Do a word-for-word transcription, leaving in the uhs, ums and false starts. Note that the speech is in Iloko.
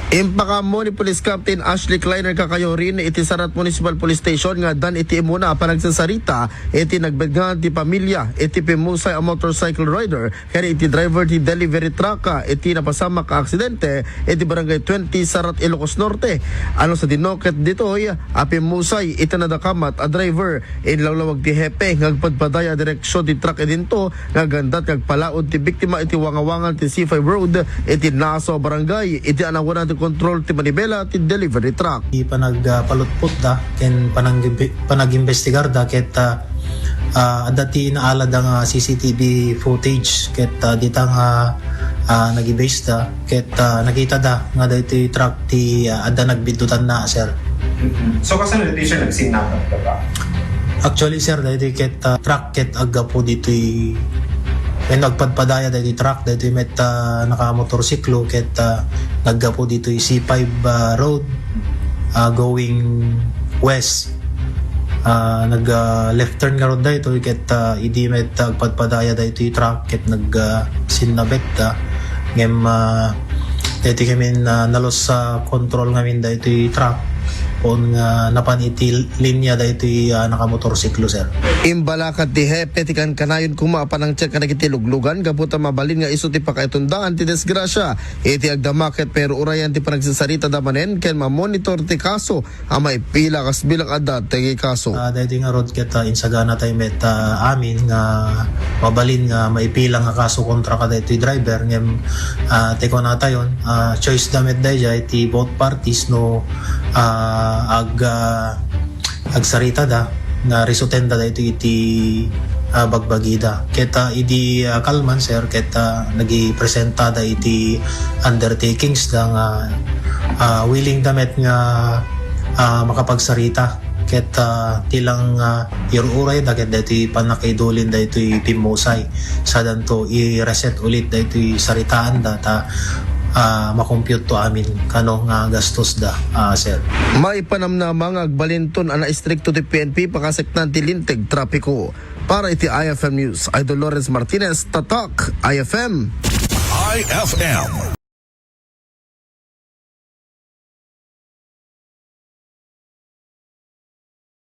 Impakaammo ni Police Captain Ashley Kleiner Kakayorin iti Sarat Municipal Police Station nga addan iti immuna a panagsasarita iti nagbetngan ti pamilia iti pimmusay a motorcycle rider ken iti driver ti delivery truck iti napasamak a aksidente iti Barangay twenty, Sarat, Ilocos Norte. Ano sa dinno ket ditoy a pimmusay iti nadakamat a driver. Inlawlawag ti hepe nga agpadpadaya a direksyon ti truck idinto nga gandat nga agpalaod ti biktima iti wangawangan ti C five Road iti Naso a barangay idi anawanan ti kontrol ti manibela ti delivery truck. Ti panagpalutpotda ken panangimbe-, panagimbestigarda ket, ah, ah, adda ti naalada nga C C T V footage ket, ah, dita nga, ah, nagibaseda ket, ah, nakitada nga daytoy truck ti, ah, adda nagbiddutanna, sir. Mm-mm. So, kasano daytoy, sir, nagsinnabat ka ba? Actually, sir, daytoy ket, ah, truck ket aggapu ditoy, ken agpadpadaya daytoy truck, daytoy met, ah, nakamotorsiklo ket, ah, naggapu ditoy C five, ah, road, ah, going west. Ah, nag, ah, left turn ngarud daytoy ket, ah, idi met agpadpadaya daytoy truck ket nag, ah, sinnabet, ah, ngem, ah, daytoy ngamin, ah, nalus sa control ngamin daytoy truck, on nga napan iti linya daytoy, ah, nakamotorsiklo, sir. Imbalakat ti hepe ti kankanayon koma a panangcheck kadagiti luglugan gapu ta mabalin nga isu ti pakaitundaan ti disgrasya. Iti agdama ket pero urayan ti panagsasaritada manen ken mamonitor ti kaso a maipila kas bilang adda ti kaso. Ah, daytoy ngarud ket, ah, insagana tayo met, ah, amin nga mabalin nga maipila nga kaso kontra kadaytoy driver ngem, ah, ti kunatayon, ah, choice da met dayjay ti both parties no, ah, ag, ah, agsaritada nga risutenda daytoy iti, ah, bagbagida. Ket, ah, idi, ah, kalman, sir, ket, ah, nagipresentada iti undertakings da nga, ah, willing da met nga, ah, makapagsarita. Ket, ah, ti lang, ah, iruray da ket daytoy pannakaidulin daytoy pimmusay. Sadanto i-reset ulit daytoy saritaanda ta, ah, makompute to amin kano nga gastos da, ah, sir. Maipanamnama nga agbalinton a naistrikto ti P N P pakaseknan ti linteg trapiko. Para iti I F M News, Idol Lawrence Martinez, Tatak, I F M. I F M.